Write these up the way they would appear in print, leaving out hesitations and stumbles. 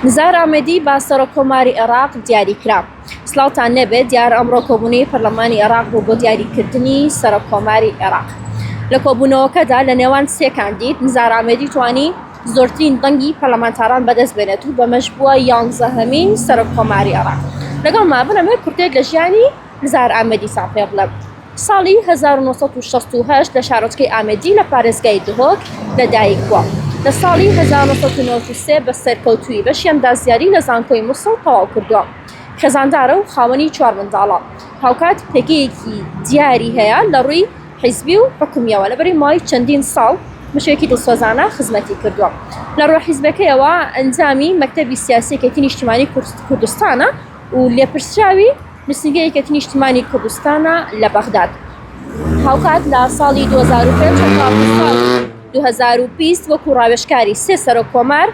نزار ئامێدی بە سەرۆککۆماری عێراق دیاریکرا. سڵاوتان لێبێت، دیارە ئەمڕۆ کۆبوونەوەی پەرلەمانی عێراق بوو بۆ دیاریکردنی سەرۆککۆماری عێراق. لە کۆبوونەوەکەدا لە نێوان سێ کاندید، نزار ئامێدی توانی زۆرترین دەنگی پەرلەمانتاران بەدەست بێنێت و بەمەش بووە یانزەهەمین سەرۆککۆماری عێراق. لەگەڵما بن ئەمەوێت کورتەیەک لە ژیانی نزار ئامێدیتان پێ بڵێم. ساڵی 1968 لە شارۆچکەی ئامێدی لە پارێزگای دهۆک لەدایک بووە. لە ساڵی 1993 بە سەرکەوتوویی بەشی ئەندازیاری لە زانکۆی موسڵ تەواو کردووە. خێزاندارە و خاوەنی چوار منداڵە. هاوکات پێگەیەکی دیاری هەیە لە ڕووی حیزبی و حکومییەوە، لەبەرەی ماوەی چەندین ساڵ بە شێوەیەکی دڵسۆزانە خزمەتی کردووە. لە ڕووە حیزبەکەیەوە ئەندامی مەکتەبی سیاسی یەکێتی نیشتیمانی کوردستانە و لێپرسراوی نووسینگەی یەکێتی نیشتمانی کوردستانە لە بەغداد. هاوکات لە ساڵی 2005 هەتاکو ساڵی 2020 وەکو ڕاوێژکاری سێ سەرۆک کۆمار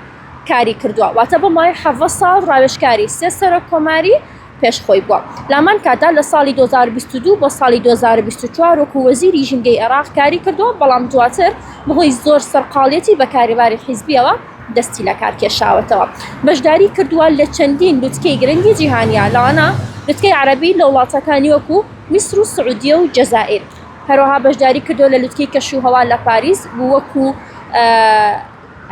کاری کردووە، واتە بۆ ماوەی 17 ساڵ ڕاوێژکاری سێ سەرۆک کۆماری پێش خۆی بووە. لامان کاتدا لە ساڵی 2022 بۆ ساڵی 2024 وەکو وەزیری ژینگەی عێراق کاری کردووە، بەڵام دواتر بەهۆی زۆر سەرقاڵیەتی بە کاروباری حیزبیەوە دەستی لەکار کێشاوەتەوە. بەشداری کردووە لە چەندین لوتکەی گرنگی جیهانیا، لەوانە لوتکەی عەرەبی لە وڵاتەکانی وەکو میسر و سعودیە و جەزائیر. هەروەها بەشداری کردووە لە لوتکەی کەش و هەوا لە پاریس و وەکو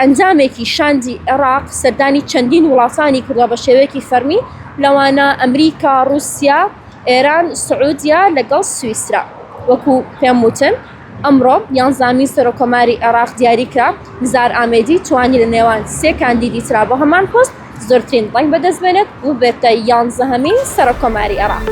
ئەندامێکی شاندی عێراق سەردانی چەندین وڵاتانی کردووە بە شێوەیەکی فەرمی، لەوانە ئەمریکا، ڕووسیا، ئێران، سعودیە لەگەڵ سویسرا. وەکو پێم وتن ئەمڕۆ یانزامین سەرۆککۆماری عێراق دیاریکرا، نزار ئامێدی توانی لە نێوان سێ کاندیدی ترا بۆ هەمان پۆست زۆرترین دەنگ بەدەستبێنێت و ببێتە یانزەهەمین سەرۆککۆماری عێراق.